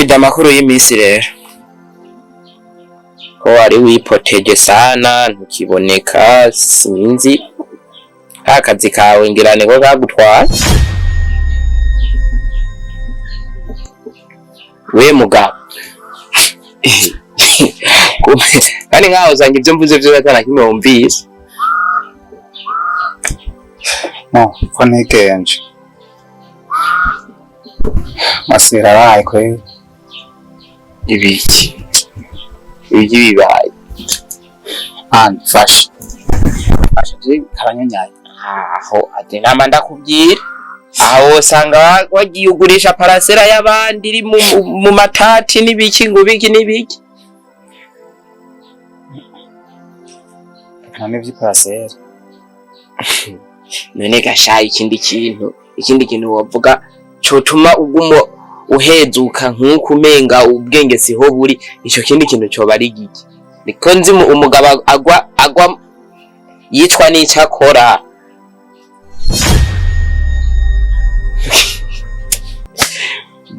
Fida, amakuru y'iminsi rero ko wari wipoteje sana, ntukiboneka, sinzi ka kazi kawe ngira niko kagutwara we mugabo. Kandi nkaho usanga ibyo mvuze vyose ata kimwe wumvise. No, ko ntigenje. Masira araye kweri. Ibiki ibiki bibaye? Mfashe. Mfashe je karanyanyaye. Aho ati nama ndakubwira, aho wosanga wagiye ugurisha parasera y'abandi iri mu matati n'ibiki ngo biki n'ibiki. Nta n'ivy'iparasera. None gashaye, ikindi kintu wovuga cotuma uguma uhezuka nk'uko umenga ubwenge siho buri, ico kindi kintu coba ari giki? Niko nzi umugabo agwa yicwa n'ico akora.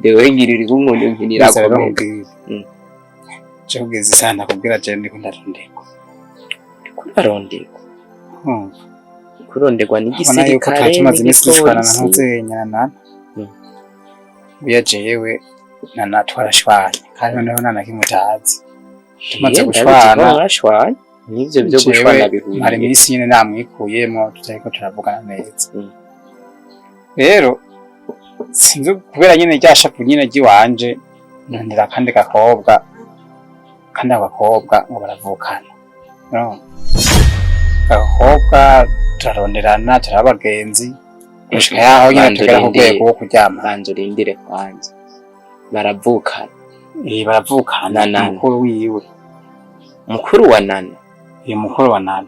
Dewe ngira uri kunkunda nkinira. Gusa rero komeza. nkubwire. Je kugeza isaha ndakubwira, je ndiko ndarondegwa. Kurarondegwa? Kurondegwa Ubona yuko n'igisirikare? twari tumaze iminsi dushwana na N'igipolisi? ntuzenyana nana. Buya jewe nana twarashwanye, kandi noneho nta na kimwe utazi. Tumaze Ye, ndabizi ko gushwana. mwashwanye, n'ivyo vyo Jewe gushwana mara bihuriye. iminsi nyene namwikuyemwo, tutariko turavugana neza. Rero sinzi kubera nyene rya shapu nyene ry'iwanje, ndondera akandi gakobwa, kandi ako gakobwa ngo baravukana. Urumva? Agakobwa turaronderana, turaba abagenzi gushika yaho nyene Banza tugera ku urindire. rwego rwo kuryamana. Banza urindire kwanza, baravukana? Eh, baravukana. Na Nana. Mukuru wiwe. Mukuru wa Nana? Uyu mukuru wa Nana,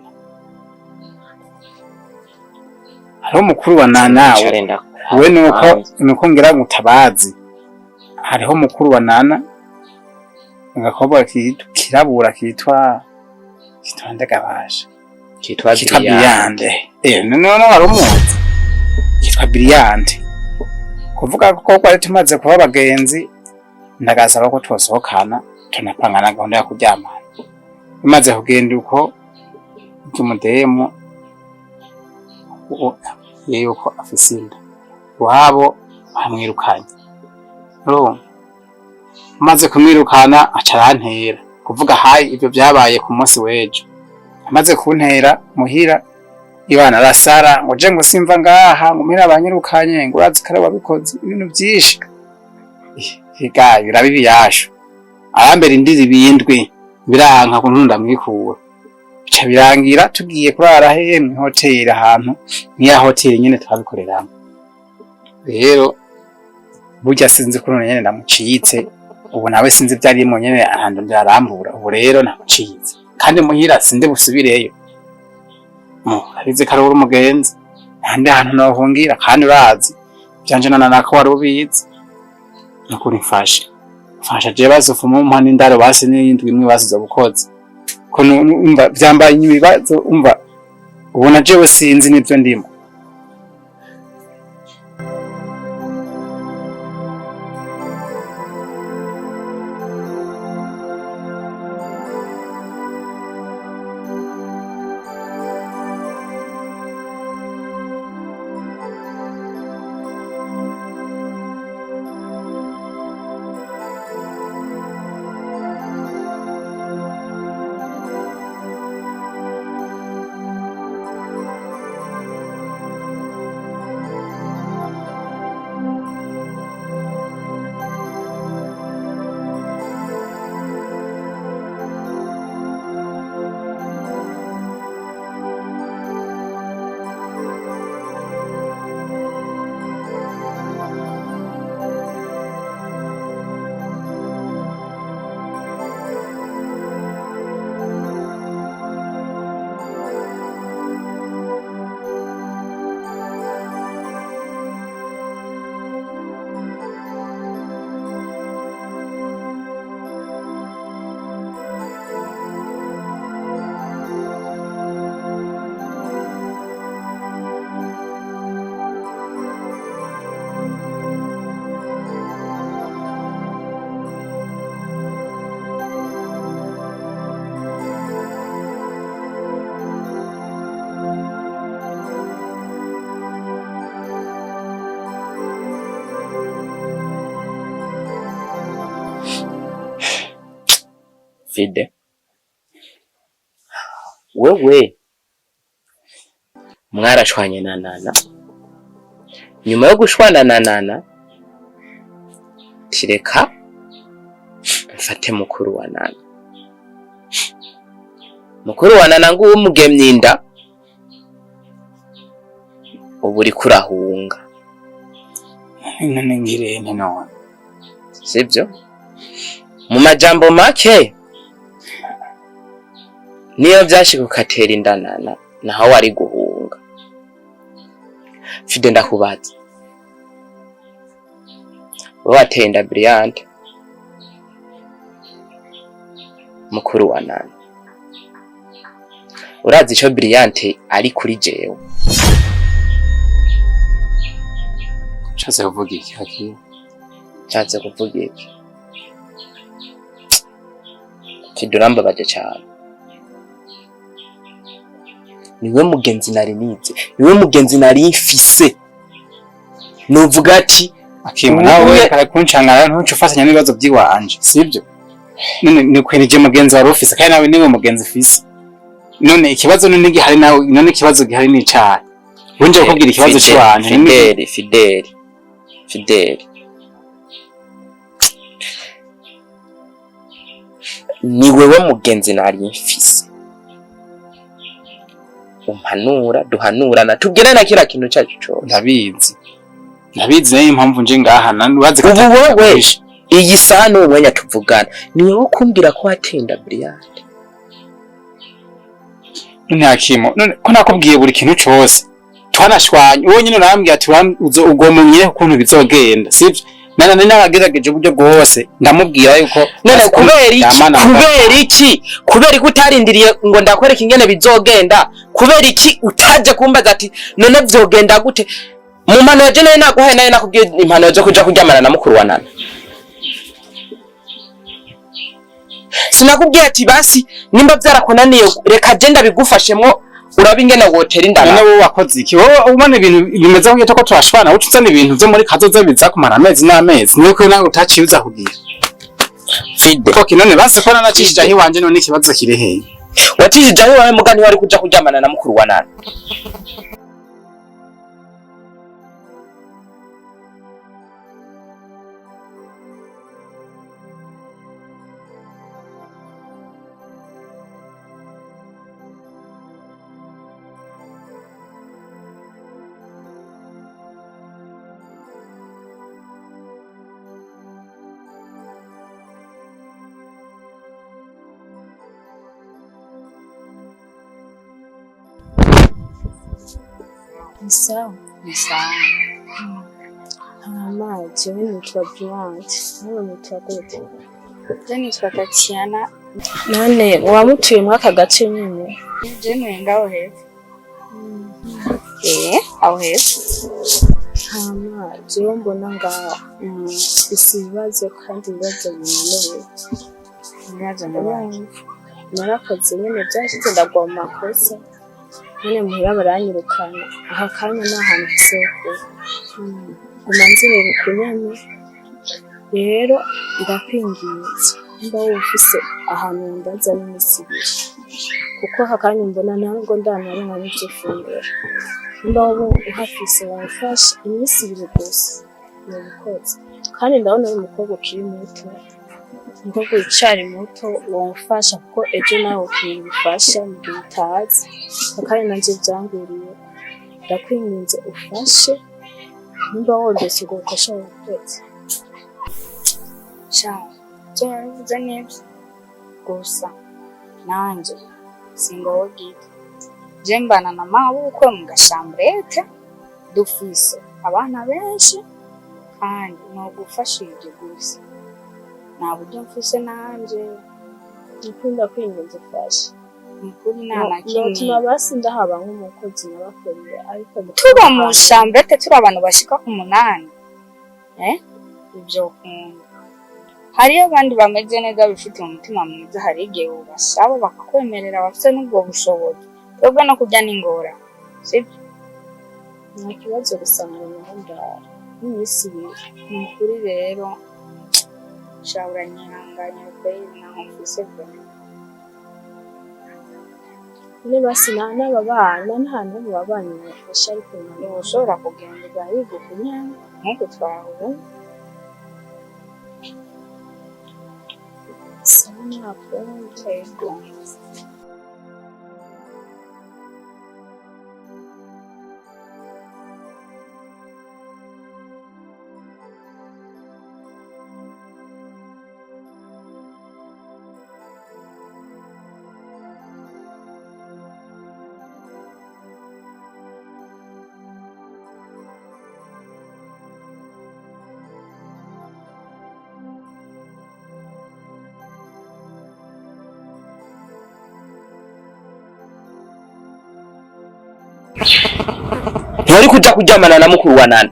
hariho umukuru wa Nana. Nicare ndakuraba. We nuko ngira ngo utabazi, hariho mukuru wa Nana, agakobwa kirabura kitwa ndagabasha. Kitwa Kitwa Briyande. Briyande. Eh, none wari umuzi, kitwa Briyande. Kuvuga ko kwari tumaze kuba abagenzi, ndagasaba ko twosohokana, tunapangana gahunda yo kuryamana. Bimaze kugenda uko, umudemu yuko afise inda, iwabo bamwirukanye. Urumva, amaze kumwirukana aca arantera kuvuga hayi. Ivyo vyabaye ku munsi w'ejo. Amaze kuntera muhira, ibana arasara ngo je ngo simva ngaha, ngo muhira banyirukanye, ngo urazi kare wabikoze ibintu vyinshi. Higa biraba ibiyasho, arambera indiri bindwi, biranka kuntu ndamwikura. Bica birangira tugiye kurara hehe? Mw'ihoteli, ahantu nk'iya hoteli nyene twabikoreramo. Rero burya sinzi ukuntu nyene namucitse. Ubu nawe sinzi ibyo arimo nyene, ahantu byarambura. Ubu rero namucitse, kandi muhira sindi busubireyo. Urabizi ko ari uri umugenzi, ntandi hantu nohungira, kandi urazi vyanje na nako wari ubizi. Nukuri mfashe, mfasha je bazofume umpa n'indaro basi n'iyindwi imwe basize bukoze ko umva vyambaye ibibazo. Umva, ubona jewe sinzi n'ivyo ndimo. Fide, wewe mwarashwanye na Nana. Nyuma yo gushwana na Nana, tireka mfate mukuru wa Nana. Mukuru wa Nana nguwo umugemye inda, ubu uriko urahunga. None ngirente none? Sibyo? Mu majambo make, niyo vyashika ukatera inda Nana, naho wari guhunga. Fide, ndakubaza, wowe wateye inda Brillante mukuru wa Nana, urazi ico Brillante ari kuri jewe? Ushatse kuvuga iki, Hakimu? Nshatse kuvuga iki? Fide, urambabaje cane. Niwe mugenzi nari nize, niwe mugenzi nari mfise, nuvuga ati Hakimu, nawe kare kuncangara, ntuce ufatanya n'ibibazo by'iwanje, sibyo? None ni kwenije mugenzi wari ufise, kandi nawe niwe mugenzi ufise. None ikibazo none gihari nawe, none ikibazo gihari ni icahe? Wonje kukubwira ikibazo c'iwanje. Fideli, Fideli, Fideli, ni wewe mugenzi nari mfise, umpanura, duhanurana, tubwirana na kila kintu cyacu cose. Ndabizi, ndabizi, nayo impamvu nje ngaha urazi ko Ubu wewe atakugurisha. iyi saha n'uwo mwanya tuvugana, ni wowe kumbwira ko watinda Brillante? None Hakimu, none ko nakubwiye buri kintu cose, twanashwanye, wowe nyine urambwira ati ugomumye ukuntu bizogenda, sivyo? Nana nari naragerageje uburyo bwose, ndamubwira yuko None kubera iki? Yamana. Kubera iki? Kubera ko utarindiriye ngo ndakwereka ingene bizogenda? Kubera iki utaje kumbaza ati none vyogenda gute? Mu mpanuro je nayo naguhaye, nayo nakubwiye impanuro zo kuja kuryamana na mukuru wa Nana, sinakubwiye ati basi nimba vyarakunaniye reka je ndabigufashemwo, urabe ingene wotera None indana? wowe wakoze iki? Wowe ubona ibintu bimeze nk'uko ko turashwana, uca uzana ibintu vyo muri kazoza biza kumara amezi n'amezi, niyo nawe utaciye uza kugira. Fide. Okay, none basi ko nanacishije aho iwanje, none ikibazo kiri hehe? Wacishije aho iwawe, mugani wari kuja kuryamana na mukuru wa Nana. Ni sawa. Ni sawa. Hama jewe nitwa Brant. Nawe witwa gute? Je nitwa Tatiana. None muba mutuye muri aka gace nyene? Je ntuye ngaho hepfo. Aho hepfo. Hama jewe mbona ngaha mfise ibibazo, kandi ibibazo binkomereye. Ibibazo n'abandi. Narakoze nyene, vyashitse ndagwa mu makosa nyene, muhira baranyirukana. Aka kanya nta hantu mfise ho kuba, nguma nzerera uku nyene. Rero ndakwinginze, nimba woba ufise ahantu wondaza n'imisi 2, kuko aka kanya mbona ntabwo ndanaronka n'ivyo fungura. Nimba woba uhafise womfasha imisi 2 gusa, nobikoze. Kandi ndabona uri umukobwa ukiri muto, umukobwa ucari muto, womfasha, kuko ejo nawe wokenera ubufasha mu gihe utazi. Akanya nanje vyangwiriye, ndakwinginze ufashe, nimba wondose ubwo bufasha wobukoze. Sha, ibyo wabivuze nibyo. Gusa nanje singowe gito. Je mbana na mabukwe mu gashamburete, dufise abana benshi, kandi nogufashije gusa nta buryo mfise nanje. Nukuri ndakwinginze ufashe. Nukuri nta na kimwe. Notuma basi ndahaba nk'umukozi nabakoreye, ariko Tuba mu chambrette turi abantu bashika ku 8, ivyo kunda hariyo abandi bameze neza bifitiye umutima mwiza, hari igihe ubasaba bakakwemerera, bafite n'ubwo bushobozi. Twebwe no kurya n'ingorane, sibyo? Nta kibazo, gusa nkaronka aho ndara nk'iminsi 2. Ni ukuri rero. Sha uranyihanganya kweli, ntaho mfise vraiment. None basi n'aba bana nta n'umwe babanyi bafasha, ariko none Ntiwoshobora kugenda ugahiga ukunyana nk'uku twahura? Sawa, ntakundi. Yego. Ntiwari kuja kuryamana na mukuru wa Nana,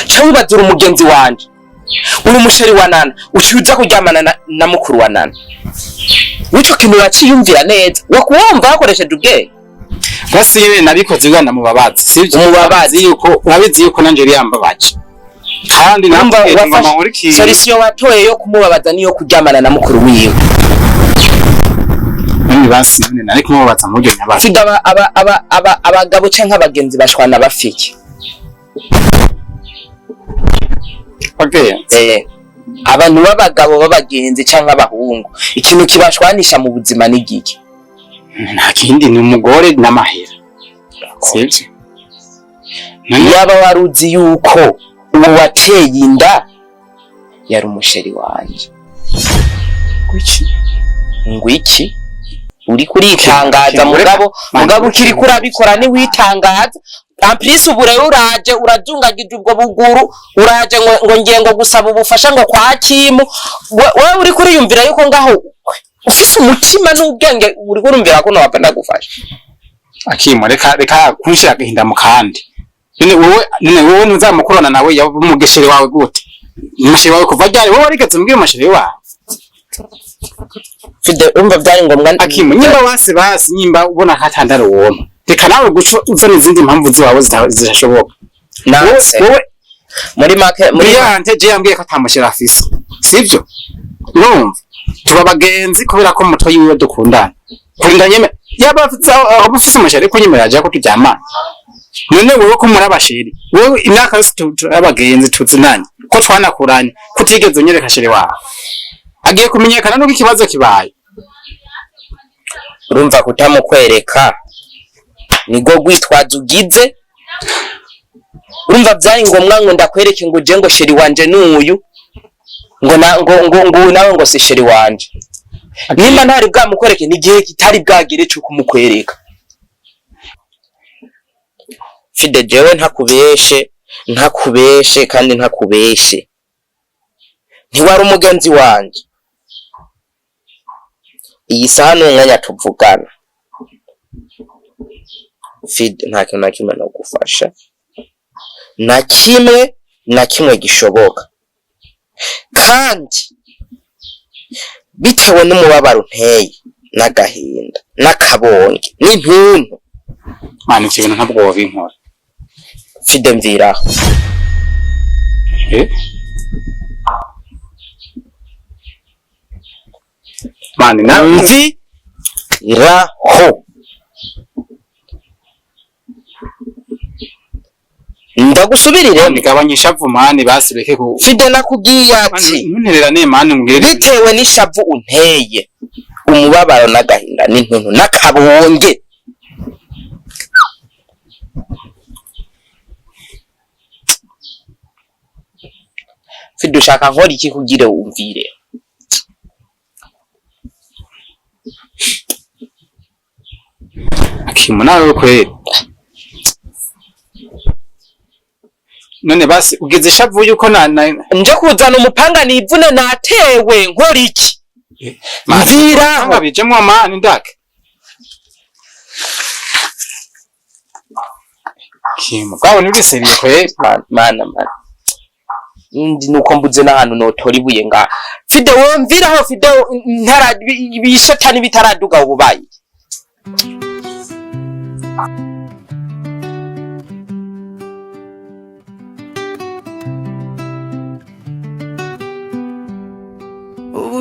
cyangwa ubaza uri umugenzi wanje, uri umusheri wa Nana, uciye uja kuryamana na mukuru wa Nana. W'ico kintu uraciyumvira neza, wakuwumva wakoresheje ubwenge? Basi yewe, nabikoze bwana mubabazi, sivyo? Umubabazi. Urabizi yuko, urabizi yuko nanje biyambabaje kandi Urumva namwe ngoma wafashe nkurikiye. Solution watoye yo kumubabaza niyo kuryamana na mukuru wiwe. None basi, none nari kumubabaza mu buryo nyabazi? Fida, abagabo canke abagenzi bashwana bafiki. Bagenzi? Abantu b'abagabo b'abagenzi canke abahungu, ikintu kibashwanisha mu buzima ni giki? Nta kindi, ni umugore n'amahera, sivyo none? Yaba waruzi yuko uwo wateye inda yari umusheri wanje. Kuki? Ngwiki uri kuritangaza? Mugabo, mugabo ukiri kurabikora niwitangaza. En plus ubu rero uraje urazungagije ubwo buguru, uraje ngo ngiye ngo gusaba ubufasha ngo kwa Kimu. Wewe uri kuriyumvira yuko ngaho ufise umutima n'ubwenge, uri kurumvira ko nowapfa ndagufasha? Akimo, reka reka kunshira agahinda mu kandi. None wowe ntuzamukorana nawe yaba umugesheri wawe gute? Umusheri wawe kuva ryari? Wowe warigeze umbwira umusheri wawe? Fide, urumva vyari ngombwa. Akimo, nyimba wasi basi, nyimba ubona ko atandara uwompa, reka nawe guca uzana izindi mpamvu ziwawe zidashoboka. Nanse. Wowe Muri make muri Brillante je yambwiye ko atamusheri afise, sivyo? Urumva tuba abagenzi kubera ko muto yiwe dukundana, kurinda nyeme yaba afise, aba ufise umusheri ko nyemera aje ko turyamana. None wewe ko muri abasheri, wewe imyaka yose turi abagenzi, tuzinanye, ko twanakuranye, ko utigeze unyereka chéri wawe, agiye kumenyekana nuko ikibazo kibaye? Urumva kutamukwereka nibwo rwitwazo ugize. Urumva vyari ngombwa ngo ndakwereke ngo je ngo chéri wanje nuyu, ngo na ngo uyu nawe ngo si chéri wanje? Nimba ntari bwamukwereke, n'igihe kitari bwagere co kumukwereka. Fide, jewe ntakubeshe, ntakubeshe kandi ntakubeshe, ntiwari umugenzi wanje. Iyi saha n'umwanya tuvugana, Fide, nta kintu na kimwe nogufasha, na kimwe na kimwe gishoboka. Kandi bitewe n'umubabaro unteye n'agahinda n'akabonge n'intuntu. Mana, ivyo bintu ntabwo wobinkora. Fide, mviraho. Eh? Mani nawe. Mviraho, ndagusubiriremo. Mani, gabanya ishavu mani, basi ureke ku Fide, nakubwiye ati ntuntererane mani, umbwire. Bitewe n'ishavu unteye, umubabaro n'agahinda n'intuntu n'akabonge, Fide, ushaka nkora iki kugira wumvire? Akimu, nawe kweri. None basi ugize ishavu yuko na Nje kuzana umupanga nivune, natewe, nkora iki? Mviraho. Mviraho bijemwo mani, ndake. Kimu, bwawe nturi sérieux kweri. Mana, mana, mana, ndi nuko mbuze n'ahantu notora ibuye ngaha. Fide, wumviraho. Fide, ntara ibishetani bitaraduga ububaye.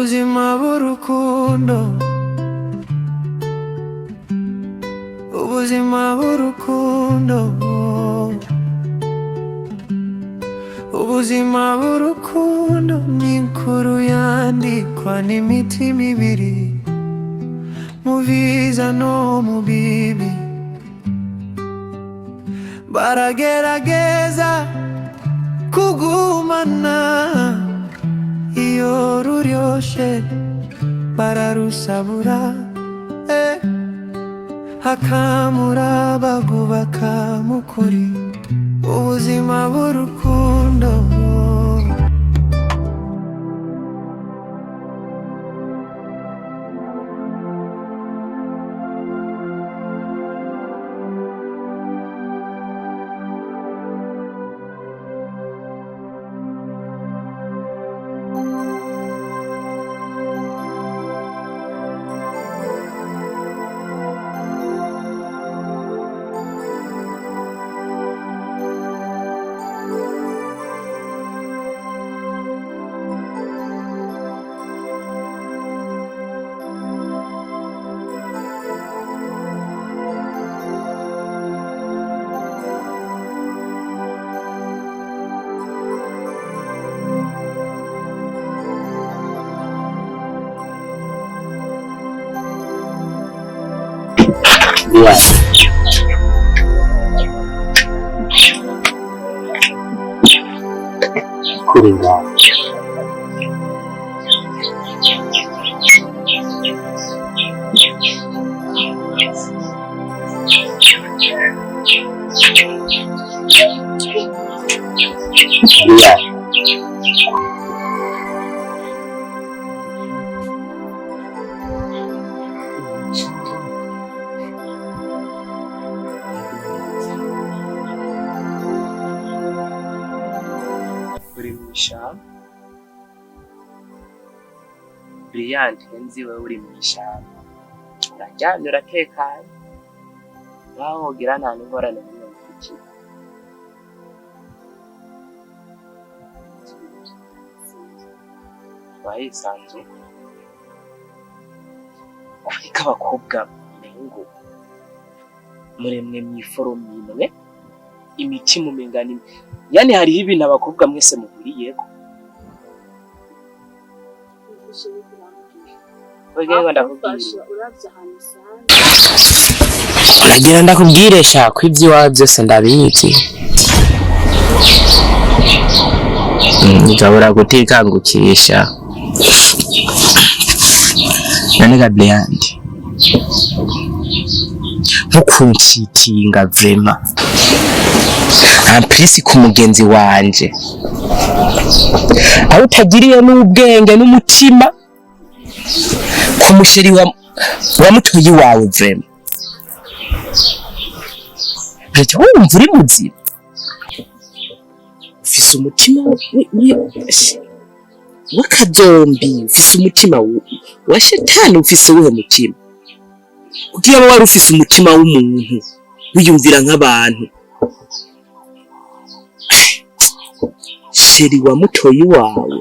Ubuzima bw'urukundo, ubuzima bw'urukundo, ubuzima bw'urukundo ni inkuru yandikwa n'imitima ibiri, mu byiza no mu bibi. Baragerageza kugumana, iyo ruryoshe bararusabura, eh. Hakamura bagubaka mu kuri, ubuzima bw'urukundo. Kuri ngaho Yeah. Uri mu ishamba, Brillante nzi wewe uri mu ishamba, uraryamye uratekanye, naho wogira nta n'ingorane n'imwe mfitiye. Warisanzuye kuriko abakobwa umengo muremwe mw'iforomo imwe, imitima umenga ni imwe, yani hariho ibintu abakobwa mwese muhuriyeko. Oya, ndakubwira. Uravye ahantu usanga. Nagira ndakubwire sha ko ivy'iwawe vyose ndabizi. Nzabura gutikangukisha. None ga Brillante, nko kunshitinga vrema en plus ku mugenzi wanje aho utagiriye n'ubwenge n'umutima ku musheri wa mutoyi wawe, vrema uraca wumva uri muzima, ufise umutima w'akajombi, ufise umutima wa shetani, ufise uwuhe mutima? Kugira ngo wari ufise umutima w'umuntu wiyumvira nk'abantu, sheri wa mutoyi wawe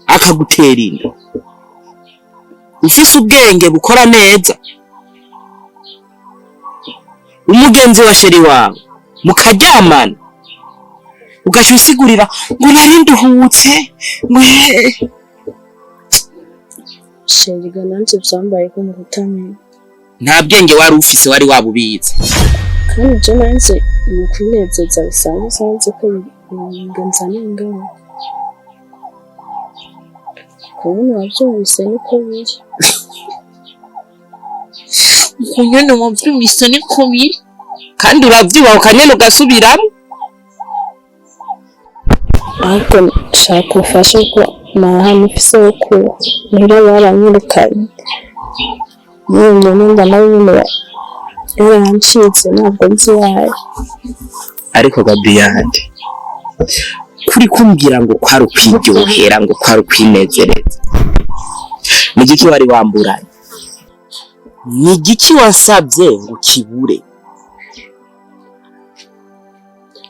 akagutera inda, ufise ubwenge bukora neza, umugenzi wa sheri wawe mukaryamana, ugaca usigurira ngo nari nduhutse ngo hehe. Sheriga nanje vyambayeko mu kutamenya. Nta bwenge wari ufise, wari wabubitse. Kandi je nanje mu kwinezeza bisanzwe sinzi ko ngenza n'ingaruka. Kubona wavyumvise niko biri. Uko nyene wavyumvise niko biri, kandi uravyubahuka nyene ugasubiramo. Ahubwo nshaka ubufasha kuko nta hantu mfise ho kuba, muhira baranyirukanye, n'iyo nyene nayo nyene yarancitse ntabwo nzi iyo ari. Ariko Gabriyande, kuri kumbwira ngo kwari ukwiryohera, ngo kwari ukwinezereza, ni igiki wari wamburanye? Ni igiki wasabye ngo kibure?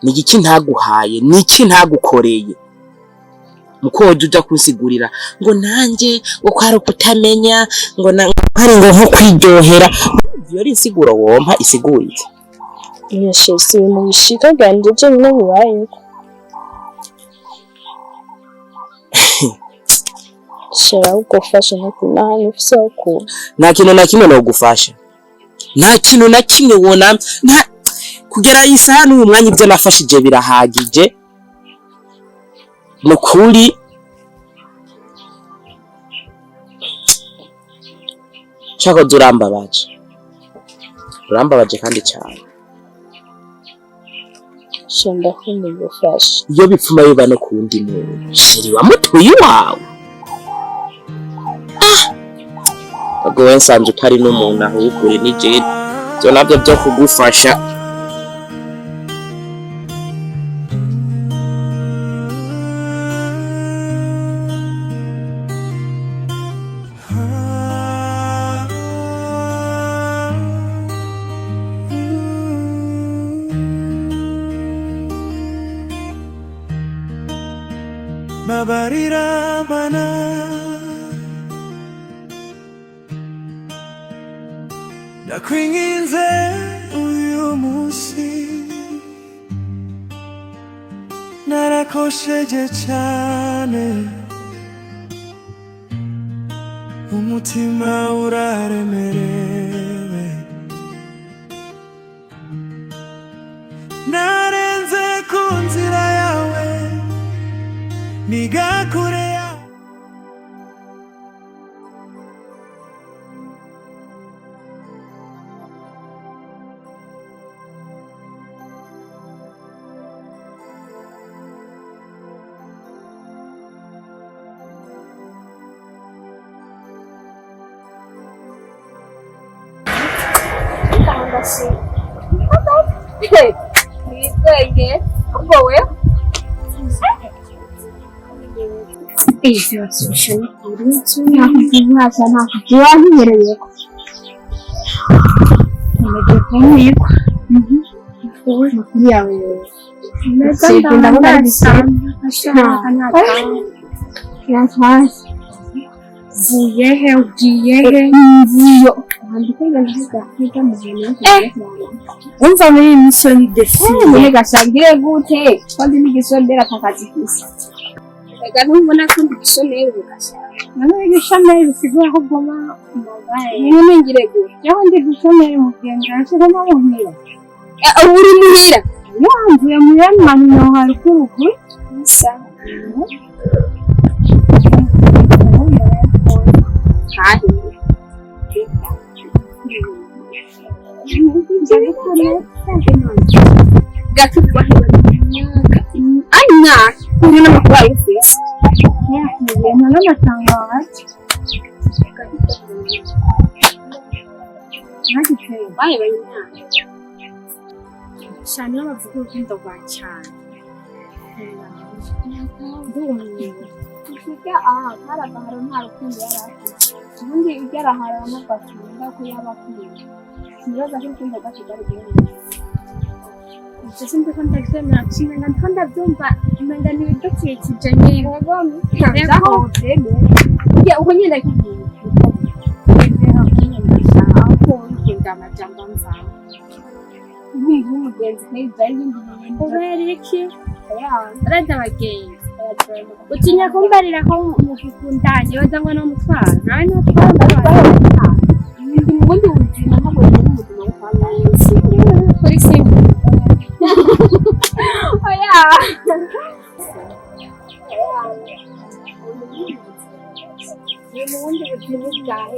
Ni igiki ntaguhaye? Ni iki ntagukoreye? Mukoje uja kunsigurira ngo nanjye ngo kwari ukutamenya, ngo na kwari ngo nko kwiryohera. Iyo ari insiguro wompa isiguritse. Iyo chéri, si ibintu bishika bwanje byonyine bibayeko. Chéri, ahubwo ufashe nko ku nta ufise aho kuba. Nta kintu na kimwe nogufasha, nta kintu na kimwe wona nta kugera iyi saha n'uyu mwanya. Ibyo nafashije birahagije, ni ukuri. Cyakoze urambabaje, urambabaje kandi cyane. Chéri, ndakunda ubufasha. Iyo bipfuma biba no ku wundi muntu, chéri wamutuye iwawe. Ah, ubwo we nsanze utari n'umuntu, ahubwo uri n'ijeri. Ibyo nabyo byo kugufasha. Babarira mana, ndakwinginze uyu munsi, narakosheje cyane, umutima uraremerewe, narenze ku nzira yawe, niga kure yawe. Witwenge ubwo we. Vuye he? Ugiye he? Umva, muri iyi minsi ni défilé. Gashangire gute kandi n'igisondera atakazi kisa. Reka, ntubona ko ndi gishomeri ugashaka? None igishomeri bisigura ko uguma mobile? None ngire gute? Jewe ndi gishomeri mugenzi wanje, uguma muhira. Ubu uri muhira? Mvuye muhira manino haruguru. Sa hahi. Gato imyaka ari imyaka uri n'amakuru ayo ufise. Ibintu n'amatangazo ntagiteye. Bayoboye imyaka. Cyane iyo bavuga urukundo rwa cyane, ndumiwe. Ujya aha kari agaharo, nta rukundo yari afite. Ubundi ujya arahara n'agakunda ko yaba akunda, sinibaza ko urukundo rwacu rwari guhera. Ibyo sindi ko ndabyemera, umenga ndiko ndabyumva, umenga ni ibidukikije nyine. Aho ubyemera uko nyine ndakubwira. Aho ukunda amajambo amvamo. Nk'umuntu w'umugenzi nk'ibyo ari ibindi bintu. Kubera iki? Urajya abagenzi utinya kumbarira ko mukundanye, baza ngo ni umutwaro nawe ntutwara. Ndi mu bundi buzima, ntabwo ndi mu buzima bwo kwa mwisi Kuri simu. Oya. Ni mu bundi buzima bwawe.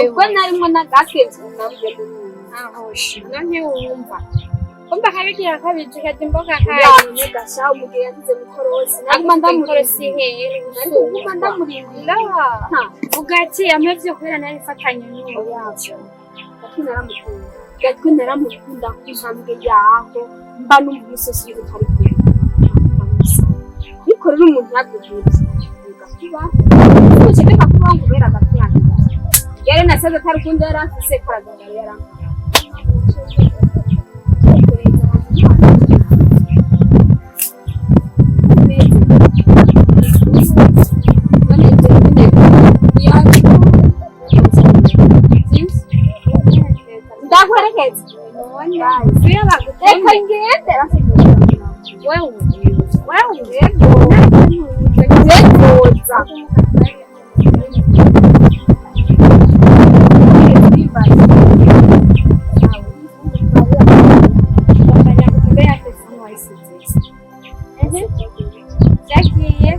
Ubwo narimo n'agakenzi nabyo. Aho shi ntiwumva kumva kabigira kabiri kajya imboga kayo. Kandi gasha umugihe yagize mukorosi naguma ndamukorosi ndamurindira. Hehe? Naguma ndamurindira. Vuga ati amevyo kubera nari mfatanye n'uwo. Gatwe naramukunda, gatwe naramukunda ku ntambwe yaho mba numva umusozi iyo utari kumwe, ariko rero umuntu yaguhebye gakuba ukeneka kuba ngo ubera gatwe yari nasaze atari ukundi yari afise karagagara yarankara. Wewe wewe Zekoza. Yagiye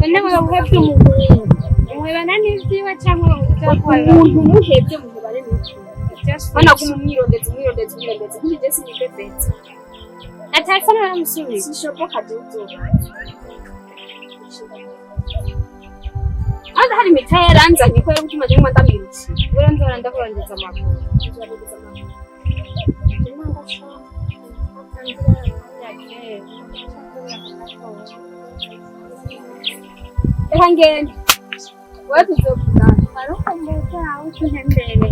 none wewe uhebye umuhungu umuhebana n'ivyiwe canke Umuntu umuhebye muhebane n'umuntu. Hano aguma umwirondeza umwirondeza umwirondeza nk'ibyo sinipepetse. Na telefone baramusubiza. Sishoboka dudu. Kandi hari imiti yaranzanye ko yagutuma je ngwa ndamwirukiye. Buriya nzora ndakurondeza amakuru. Reka ngende. Wewe tuzovugana. Ariko mbuga aho untembere.